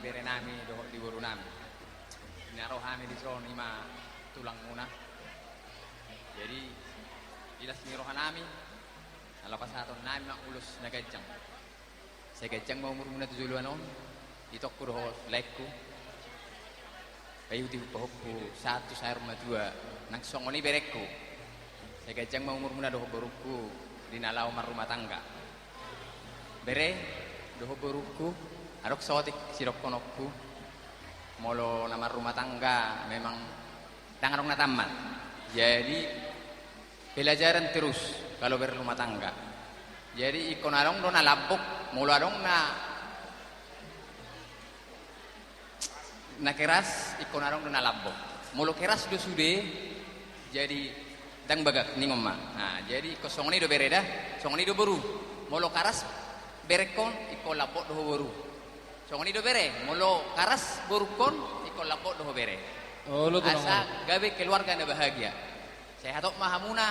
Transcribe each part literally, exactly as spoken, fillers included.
Berenami dohot di borunami. Na ro hami dison ima tulangmuna. Jadi, di las ni rohanami, ala pasahatonnami ma ulos na ganjang. Sai ganjang ma umurmuna tu joloan on, itongku dohot laengku. Paihuthon pahompu sahat tu saur matua, nang songon i berengku. Sai ganjang ma umurmuna dohot borungku, di na laho marrumah tangga. Bere, dohot borungku, adong saotik sidohononku. Molo na marrumah tangga, memang ndang adong na tamat. Jadi, pelajaran terus kalau berrumah tangga. Jadi, ingkon adong do na lambok, molo adong na, na keras, ingkon adong do na lambok. Molo keras do sude, jadi ndang bagak, ningon ma. Nah, jadi ingkon songon i do bere da, songon i do boru. Molo karas berengkon, ingkon lambok do ho boru. Songon i do bere, molo karas borungkon, ingkon lambok do ho bere. Olo, tulang. Asa gabe keluarga na bahagia. Sai hatop ma hamuna,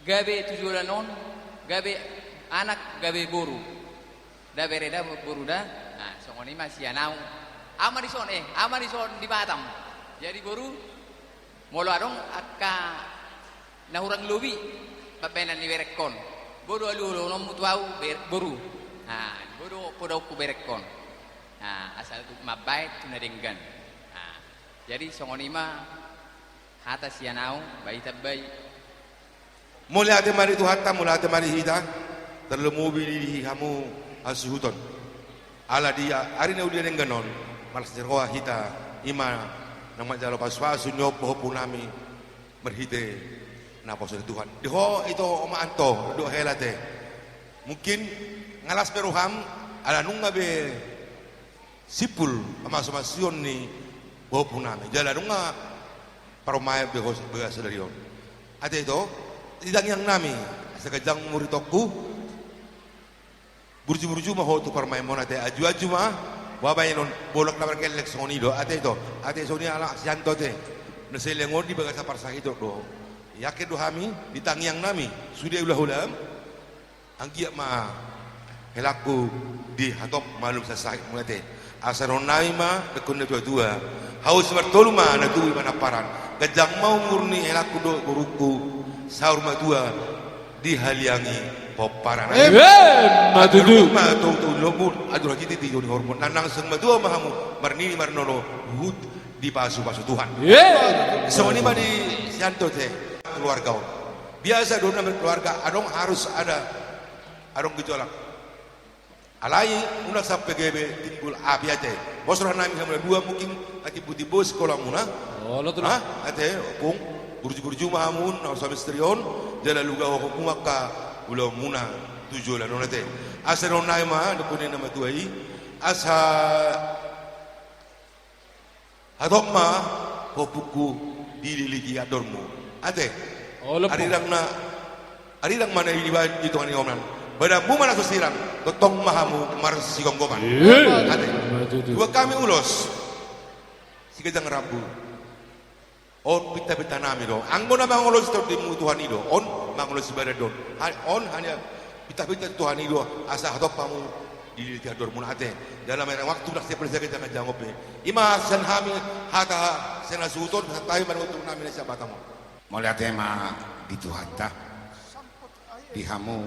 gabe tu joloan on, gabe anak, gabe boru. Da bere da, boru da. Nah, songon i ma sian au. Au ma dison, eh, au ma dison di Batam. Jadi boru, molo adong angka na hurang lobi pambahenan ni berengkon, boi do alualuhononmu tu au ber-, boru. Nah, boi do podaonku berengkon. Nah, asa tu mambahen tu na denggan. Nah, jadi songon i ma hata sian au, bahen tambai. Mauliate ma di Tuhanta, mauliate ma di hita, tarlumobi di hamu hasuhuton. Ala di ari na uli na denggan on, marlas ni roha hita, ima na manjalo pasupasu ni ompuompuna marhite naposo ni Tuhan. Di ho ito, Oma Anto dohot hela ate. Mungkin nga las be roham, ala nunga be simpul pamasumasuon ni pahompunami. Jala nunga parumaen be ho, be sadari on. Ate ito, di tangiangnami, asa ganjang umur itongku, burju-burju ma ho tu parumaenmon ate, anju-anju ma, boha baenon, bolak na margellek songon i do, ate ito, ate songon i ala sian ito ate, na saleleng on di bagasan parsahiton do. Yakin do hami, di tangiangnami, sude hula-hulam, anggiat ma helangku dihatop malum sasahit mauliate. Asa dohononnami ma, dengkon na tua-tua. Hau simartolu ma, na tubu i ma na paran. Ganjang ma umur ni helangku dohot borungku, saur matua dihaliangi pomparan. Emma tutu. Adong ma tutu lomo, adong lagi di tiga ni hormon. Nang saur matua ma hamu, marnini marnono, huhut dipasupasu Tuhan. Emma. Songon i ma di sian ito ate, keluarga on. Biasa do na berkeluarga, adong harus ada, adong gejolak. Alai, unang sampe gabe timbul api ate. Pos rohanami hamu na dua mungkin, ate, timbul-timbul sikolamuna. Olo, tulang. Ha? Ate, ompung, burju-burju ma hamu, na suami istri on, jala lugahonon ma angka ulaonmuna tu joloan on ate. Asa dohononnami ma, dengkon ni na matua i, asa hatop ma, ompungku, dililiti andormu. Ate. Olo, ompung. Arirang na, arirang ma na dibahen di tonga ni onan. Badanmu ma na so sirang, tongtong ma hamu marsigomgoman. Ate. Emma tutu. Diboan hami ulos siganjang rambu. On pinta-pintanami do. Anggo na mangolosi tondimmu Tuhan i do. On mangolosi badan do on. Ha-, on hanya pinta-pinta Tuhan i do. Asa hatop hamu dililiti andormuna ate. Dalam air waktu dak siap berjaga jangan jangop be. Ima sian hami hata sian hasuhuton, santabi ma dohot nami na siap hatamu. Mauliate ma di Tuhanta. Di hamu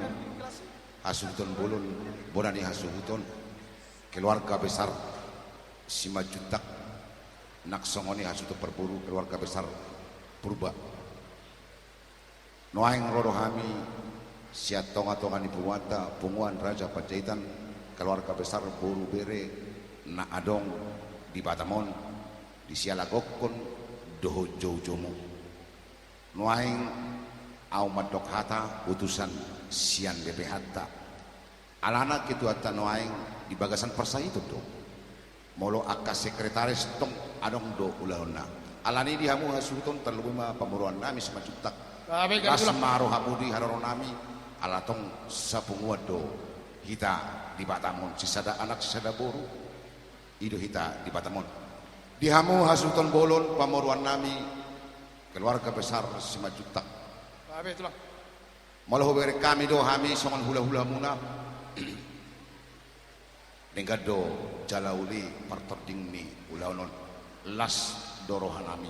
hasuhuton bolon, bona ni hasuhuton, keluarga besar Simanjuntak, nang songon i hasuhuton parboru keluarga besar Purba. Nuaeng ro do hami sian tonga-tonga ni punguanta, Punguan Raja Panjaitan, keluarga besar boru bere na adong di Batam on, di sialagonkon dohot joujoumu. Nuaeng ahu mandok hata utusan sian B P H-ta. Alana ketuanta nuaeng di bagasan parsahiton do. Molo angka sekretaris tong adong do ulaonna. Alani di hamu hasuhuton tarlumobi ma pamoruonnami Simanjuntak. Las ma rohamu di haroronami, ala tong sapunguan do hita di Batam on, sisada anak sisada boru. I do hita di Batam on. Di hamu hasuhuton bolon pamoruonnami, keluarga besar Simanjuntak. Molo hubereng hami do hami songon hula-hulamuna. Denggan do jala uli partording ni ulaon on, las do rohanami.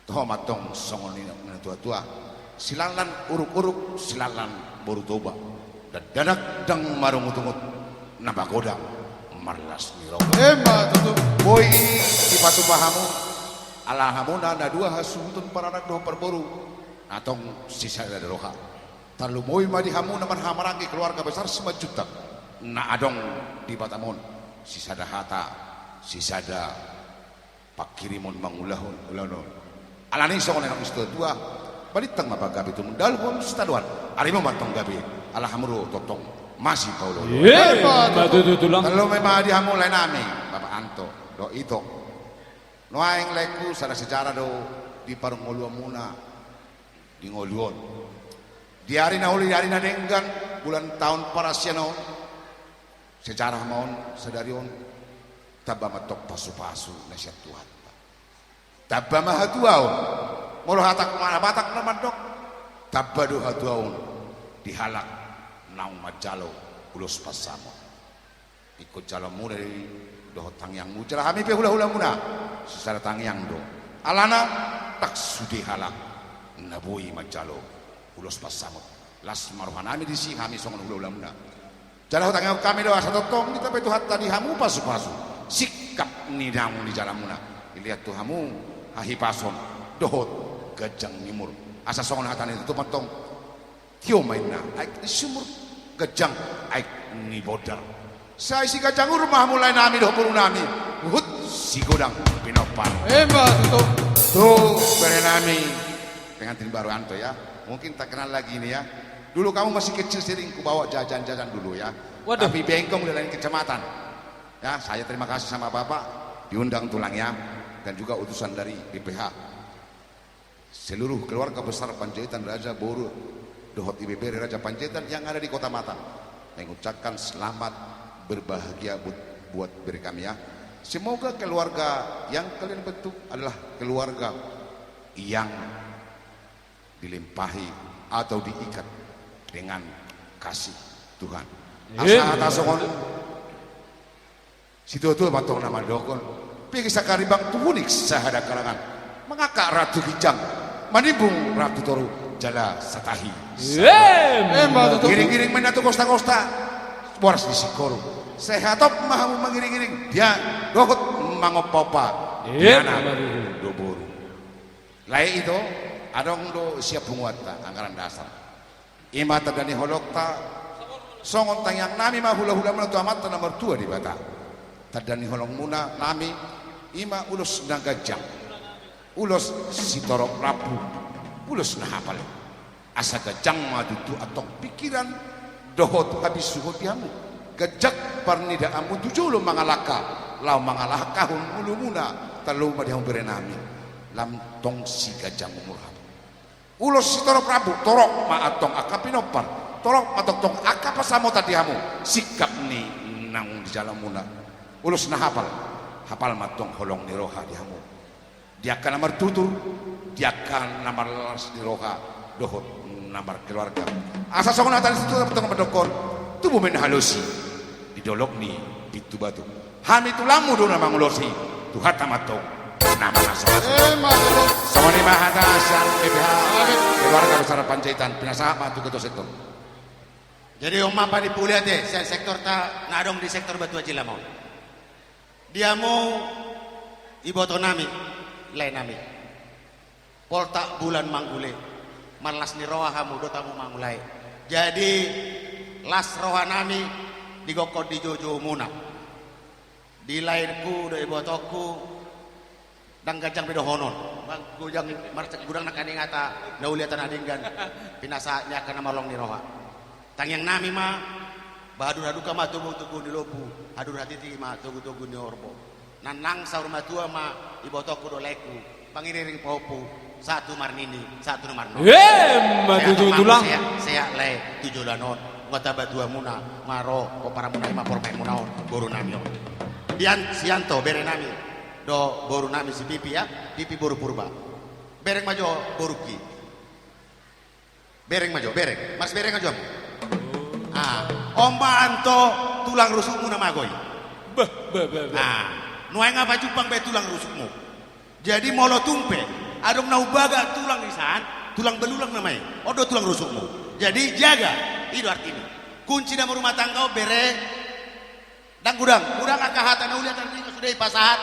Toho ma antong songon nidok ni natuatua: Silanlan uruk-uruk, silanlan boru Toba, dakdanak ndang marungut-ungut, na magodang marlas ni roha. Emma tutu. Boi dipatupa hamu, ala hamuna na dua hasuhuton paranak dohot parboru, na tong sisada roha. Tarlumobi ma di hamu na marhahamaranggi keluarga besar Simanjuntak na adong di Batam on, sisada hata, sisada pangkirimon mangulahon ulaon on. Alani songon nidok ni situatua: Balintang ma panggabean tumundalhon sitadoan, arimu ma antong gabe, ala hamu do tongtong masipaolo-oloan. Emma tutu, tulang. Tarlumobi ma di hamu laenami, Bapak Anto dohot Ito. Nuaeng laengku, sada sejarah do di parngoluanmuna di ngolu on. Di ari na uli, di ari na denggan, bulan, taon parasian on, sejarah ma on sadari on, tamba ma antong pasupasu na sian Tuhanta. Tamba ma hatuaon. Molo hata halak Batak na mandok, tamba do hatuaon di halak naung manjalo ulos pansamot. Ingkon jaloonmuna i dohot tangiangmu, jala hami pe hulahulamuna sisada tangiang do. Alana ndang sude halak na boi manjalo ulos pansamot. Las ma rohanami disi, hami songon hulahulamuna. Jala hutangihon hami do asa tongtong ditambai Tuhanta di hamu pasupasu, singkap ni naung dijalaonmuna, dilehon tu hamu hahipason dohot ganjang ni umur. Asa songon hata ni tutup antong: Tio ma inna aek ni sumur, ganjang aek ni bondar. Sai siganjang umur ma hamu laenami dohot borunami, huhut sigodang pinompar. Emma tutu. Tu berenami, pengantin baru Anto ya. Mungkin tak kenal lagi ini ya. Dulu kamu masih kecil sering kubawa jajan-jajan dulu ya. Waduh. Tapi bengkong udah lain kecamatan. Ya, saya terima kasih sama Bapak diundang tulang ya. Dan juga utusan dari B P H. Seluruh keluarga besar Panjaitan, raja, boru dohot ibebere Raja Panjaitan yang ada di Kota Batam, mengucapkan selamat berbahagia buat, buat bere kami ya. Semoga keluarga yang kalian bentuk adalah keluarga yang dilimpahi atau diikat dengan kasih Tuhan. Amin. Asa hata songon situatua ma antong na mandokhon: Pigi sangkarimbang, tubunik sahadang kalangan, mangangkat rap tu ginjang, manimbung rap tu toru, jala satahi. Emma tutu. Ngiring-ngiring ma inna tu kosta-kosta, boras ni singkoru. Sai hatop ma hamu mangiring-iring, dia dohot mangompahompa. Emma tutu. Di anak dohot boru. Lae, Ito, adong do sian punguanta anggaran dasar. I ma tanda ni holongta. Songon tangiangnami ma hulahulamuna tu Amanta na martua Debata. Tanda ni holongmuna nami, i ma ulos na ganjang, ulos sitorop rambu, ulos na hapal. Asa ganjang ma tutu antong pingkiran dohot habisuhon di hamu. Ganjang parnidaanmu tu jolo mangalangka, laho mangalangkahon ngolumuna. Tarlumobi ma di hamu berenami, lam tong siganjang umur hamu. Ulos sitorop rambu, torop ma antong angka pinompar, torop ma tongtong angka pansamotan di hamu, singkap ni naung dijalaonmuna. Ulos na hapal, hapal ma antong holong ni roha di hamu, di angka na martutur, di angka na marlas ni roha dohot na markeluarga. Asa songon hata ni situan antong mandokhon: Tubu ma inna halosi di dolok ni pintu batu. Hami tulangmu do na mangulosi, Tuhanta ma antong na mangasomasi. Emma tutu. Songon i ma hata sian B P H. Amin. Keluarga besar Panjaitan, pinasahat ma tu ketua sektor. Jadi on ma panimpuli ate sian sektorta na adong di sektor Batu Aji Lama on. Di hamu ibotonami, laenami, poltak bulan manggule, marlas ni roha hamu dohot hamu mangulae. Jadi las rohanami di gokhon di joujoumuna. Di laengku dohot ibotongku, ndang ganjang be dohonon. Bang, godang, marcek godang nangkaning hata na uli, hata na denggan, pinasahat ni angka na marholong ni roha. Tangiangnami ma, ba haduan haduka ma togutogu ni lombu, haduan hatiti ma togutogu ni horbo. Nang saur matua ma ibotongku dohot laengku, pangiriring pahompu, sahat tu marnini, sahat tu na marnono. Emma tutu, tulang. Sehat, sehat lae tu joloan on. Nunga tamba tuamuna, nunga ro pomparanmuna, i ma parumaenmuna on, borunami on. Sian, Sianto berenami dohot borunami si Pipi ya, Pipi boru Purba. Bereng ma jo borungki. Bereng ma jo, bereng. Marsibereng ma jo. Ah, on ma Anto, Tulang rusukmu nama ago i. Bah, bah, bah, bah. Nah, nuaeng nga pajumpang be tulang rusukmu. Jadi molo tung pe adong na umbaga tulang isan, tulang belulang nama i. On do tulang rusukmu. Jadi jaga, i do artina. Kunci nama rumah tangga on bere. Ndang godang, godang angka hata na uli, hata na denggan sude i pasahat.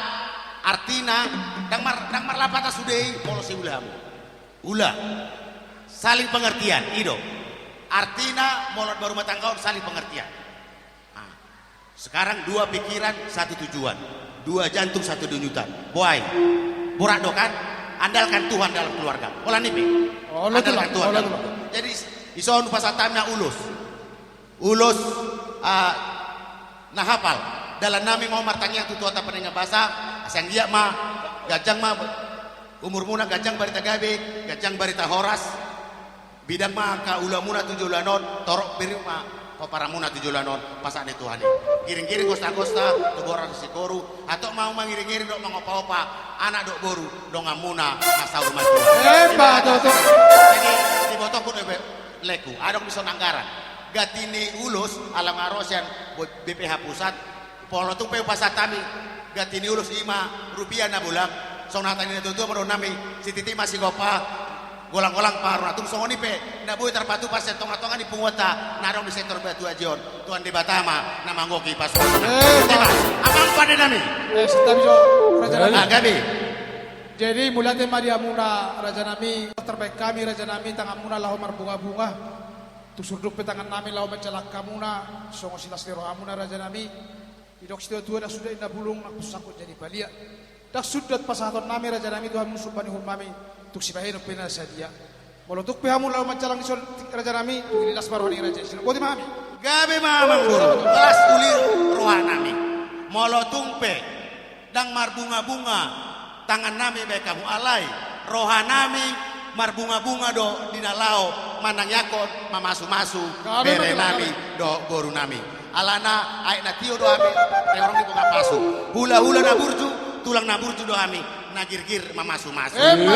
Artina, ndang mar-, ndang marlapatan sude i molo sai ula hamu. Ula. Saling pengertian, i do. Artina molo marumah tangga on saling pengertian. Nah, sekarang dua pikiran, satu tujuan. Dua jantung, satu denyutan. Boa i. Borat do kan? Andalkan Tuhan dalam keluarga. Holan i pe. Andalkan Tuhan dalam keluarga. Jadi, dison hupasahat hami ulos. Ulos, ah, na hapal. Dalan nami ma on martangiang tu Tuhanta pardenggan basa, asa anggiat ma, ganjang ma umurmuna, ganjang barita gabe, ganjang barita horas. Bidang ma angka ulaonmuna tu joloan on, torop bere ma pomparanmuna tu joloan on, pasahat ni Tuhan i. Giring-giring gosta-gosta tu boras ni singkoru, hatop ma hamu mangiring-iring dohot mangopa-opa anak dohot boru, donganmuna na saur matua. Emma tutu. Jadi, dibotohon do be laeku, adong dison anggaran. Ganti ni ulos, ala nga ro sian B P H pusat, molo tung pe hupasahat hami ganti ni ulos, i ma rupiah na bolak. Songon hata ni natua-tua ma dohonon nami, sititi ma sigompa, golang-golang pangarahutna. Tung songon i pe na boi tarpatupa sian tonga-tonga ni punguanta na adong di sektor Batu Aji on, Tuhan Debata ma na manggohi pasupasu. Eh, Debata, amang pande nami. Eh, santabi jo, raja nami. Ah, gabe. Jadi mauliate ma di hamuna raja nami, tarbahen hami raja nami tanganmuna laho marbunga-bunga. Tung surduk pe tangan nami laho manjalang hamuna songon silas ni rohamuna raja nami. Didok situa-tua, ndang suda inna bulung, nang pusangkut jadi palia. Ndang suda pasahaton nami raja nami tu hamu sumba ni uhum nami, tung sibahenon pe na sadia. Molo tung pe hamu laho manjalang dison raja nami, tung lilas ma roha ni raja i. Boti ma hami. Gabe ma amang boru, las uli roha nami. Molo tung pe ndang marbunga-bunga tangan nami bahen hamu, alai roha nami marbunga-bunga do di na laho manangiangkon, mamasu-masu bere nami dohot boru nami. Alana aek na tio do hami, rorong ni bonga pasu. Hula-hula na burju, tulang na burju do hami, na girgir mamasu-masu. Emma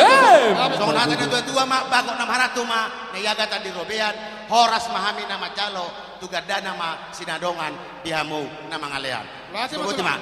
tutu. Songon hata ni natua-tua ma, bagot na marharantu ma na iagatan di robean, horas ma hami na manjalo, tu gandana ma sinadongan di hamu na mangalean. Boti ma.